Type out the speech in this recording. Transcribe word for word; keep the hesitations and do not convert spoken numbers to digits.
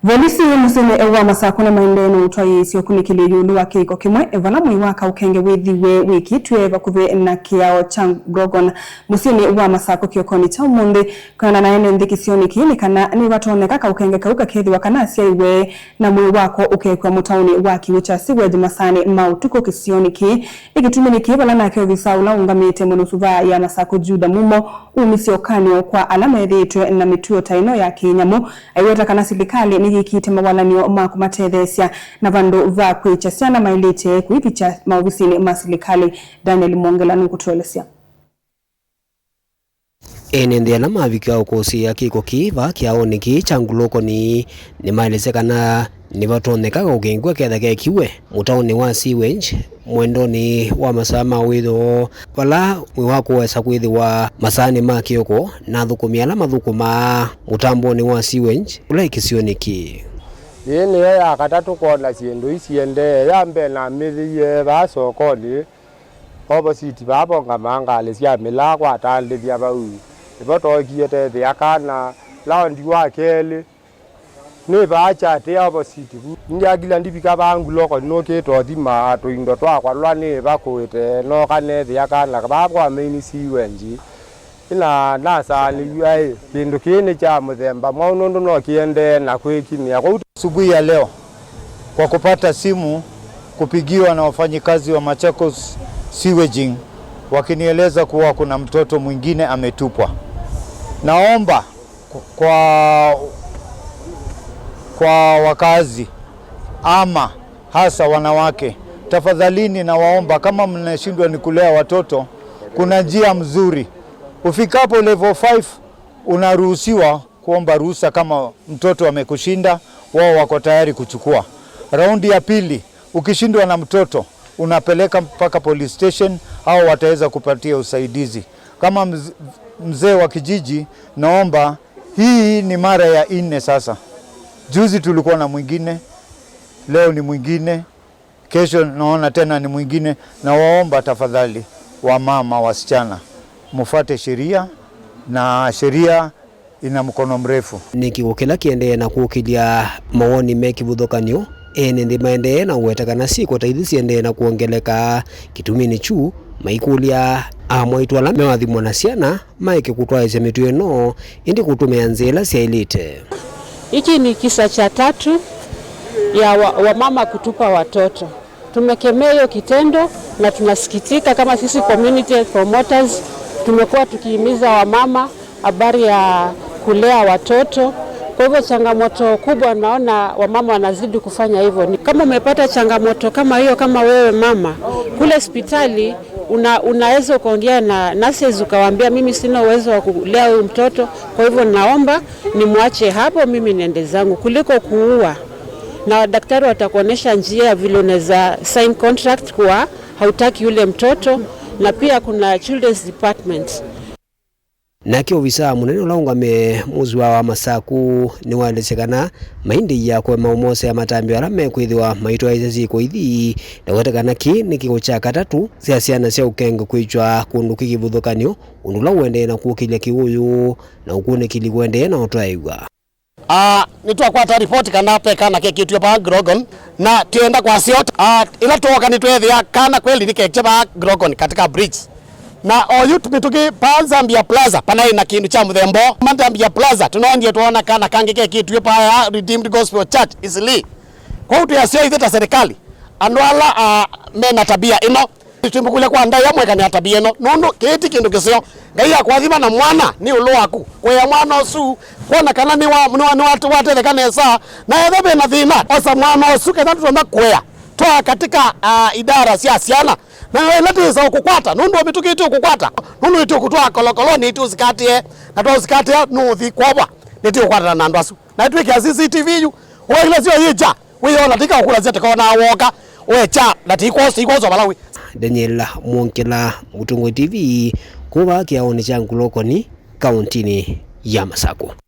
Volisi mũsyĩnĩ wa Masakũ nĩmaendee na ũtwaĩĩsya ũkunĩkĩli ĩũlũ wa kĩko kĩmwe vala mwĩĩ wa kaũkenge wĩthiwe wĩkĩtw'e vakuvĩ na kĩao kya Grogon mũsyĩnĩ wa Masakũ kĩokonĩ kya ũmũnthĩ. Kwĩanana na ene nthĩ kĩsionĩ kĩĩ nĩ kana nĩvatonyeka kaũkenge kau kakethĩwa kana kasyaiwe na mwĩĩ wako ũkekw'a mũtaũnĩ wa kĩw'ũ kya sewage masaanĩ ma ũtukũ kĩsionĩ kĩĩ. Nĩ kĩtuminĩ kĩĩ vala nake ovisa ũla ũũngamĩte mũnusuvaa ya Masakũ Juda Mumo umisye ũkany'o kwa ala methĩĩtwe na mĩtuo ta ĩno ya kĩnyamũ. Aiweta kana silikalĩ nĩyĩkĩte mawalany'o ma kũmatetheesya na vandũ va kwĩkya syana maĩlĩte kũivikya maovisinĩ ma silikalĩ. Daniel Mwongela nũkũtũelesya. Ene nthĩ ala mavikiwa ũkũsĩĩa kĩko kĩĩ vaa kĩaonĩ kĩĩ kya Ngulokoni nĩmaelesya kana nĩvatonyeka kaũkenge aka ketha kekiwe mũtaũnĩ wa sewage mwendonĩ wa masaa ma wĩoo, vala mwĩĩ wako ũesa kwĩthĩwa masaanĩ ma kĩoko na athũkũmi ala mathũkũmaa mũtambonĩ wa sewage ũla ĩ kĩsionĩ kĩĩ. Ĩĩ nĩyo ya katatũ kwona syĩndũ ii siendee. Ya mbee namĩthĩie vaa sokonĩ, opposite vaa vongamaa ngalĩ sya mĩlaa kwatandĩthya vau. Nĩvo tookie tethĩa kana laundi wa kelĩ nĩ vaa kyatĩ opposite vu. Ndyakilya ndivika vaa Ngulokoni nũkĩte ũthima tũindo twakwa lwa nĩ vakũĩte, nooka nethĩa kana vaa kwa main sewage. Ĩna nasaanĩw'a ĩ, kĩndũ kĩĩ nĩ kya mũthemba mwaũ nũndũ no kĩendee na kwĩkinia. Kwoou Asubuhi ya leo kwa kupata simu kupigiwa na wafanyikazi wa Machakos Sewaging wakinieleza kuwa kuna mtoto mwingine ametupwa. Naomba kwa, kwa wakazi ama hasa wanawake, tafadhalini nawaomba, kama mnashindwa ni kulea watoto, kuna njia mzuri. Ufikapo level five, unaruhusiwa kuomba ruhusa kama mtoto amekushinda, wao wako tayari kuchukua. Raundi ya pili, ukishindwa na mtoto, unapeleka mpaka police station, hao wataweza kupatia usaidizi. Kama mz-, mzee wa kijiji, naomba, hii ni mara ya nne sasa. Juzi tulikuwa na mwingine, leo ni mwingine, kesho naona tena ni mwingine. Nawaomba tafadhali, wamama, wasichana, mufate sheria, na sheria ina mkono mrefu. Nĩ kĩko kĩla kĩendee na kũkĩlya mawoni me kĩvuthũkanyo, ene nthĩ maendee na ũweta kana syĩko ta ithi siendee na kwongeleka. Kĩtuminĩ kyu, maikũlya amwaitũ ala mewathimwa na syana maeke kũtwaĩĩsya mĩtuo ĩno, ĩndĩ kũtũmĩa nzĩa ila syaĩlĩte. Hiki ni kisa cha tatu ya wa-, wamama kutupa watoto. Tumekemea hiyo kitendo na tunasikitika kama sisi community promoters tumekuwa tukihimiza wamama habari ya kulea watoto. Kwa hivyo changamoto kubwa naona wamama wanazidi kufanya hivyo. Ni kama umepata changamoto kama hiyo, kama wewe mama, kule hospitali una-, unaweza ukaongea na nurses ukawaambia, "Mimi sina uwezo wa kulea huyu mtoto, kwa hivyo naomba nimwache hapo, mimi niende zangu," kuliko kuua. Na daktari watakuonesha njia vile unaweza sign contract kuwa hautaki yule mtoto, na pia kuna children's department. Nake ovisaa mũnene ũla ũngamĩe mũsyĩ wa Masaku nĩwaelesye kana maindĩĩa kũema ũmosea matambya ala mekwĩthĩwa maitwaĩĩsya syĩko ithi, na kũweta kana kĩĩ nĩ kĩko kya katatũ sya syana sya ũkenge kwĩkya kũndũ kwĩ kĩvuthũkanyo, ũndũ ũla ũendee na kũkĩlya kĩwũyũ na ũkunĩkĩli kũendee na ũtwaĩw'a. Ah, nĩtwakwata ripoti kana ve kana kekĩtw'e vaa Grogon, na twĩenda kwasya ũũ, ah, ĩla twooka nĩtweethĩa kana kweli nĩkekye vaa Grogon katika bridge. Na oyu mĩtũkĩ vaa Zambia Plaza, panaĩ na kĩndũ kya mũthemba ũũ. Ma Zambia Plaza, tũnoendie twoona kana kangĩ kekĩtw'e vaa Redeemed Gospel Church, Eastleigh. Kwoou twĩasya ithyĩ ta serikali, andũ ala, ah, mena tabia ĩno, Tũimũkũlya kwa ndaĩa mwekane na tabia ĩno, nũndũ kĩĩ ti kĩndũ kĩseo. Ngai akũathima na mwana nĩ ĩũlũ waku. Kũea mwana ũsu, kwona kana nĩwa-, nĩwa-, nĩwa-, nĩwatetheka nesa, na ethĩwa ve na thĩna, osa mwana ũsu, ketha tũtonya kũea, twaa katika, ah, idara sya syana. Na ĩla tĩsa ũkũkwata, nũndũ mĩtũkĩ ĩtĩ ũkũkwata, nũndũ ĩtĩ ũkũtwaa kolokolonĩ, ĩtĩ ũsikatĩe, na twaũsikatĩa, nũũthi kwovwa, nĩtĩ ũkwatana na andũ asu. Na twĩkĩa C C T V yu, ũwaĩle syo yĩkya, wĩyona tĩka ũkũlasya tĩkonaa woka, wekya, na tĩikwosa, tĩikwosa vala wĩ. Daniel Mwongela, Mũtongoi T V, kuma kĩaonĩ kya Ngulokoni, kaũntĩnĩ ya Masaku.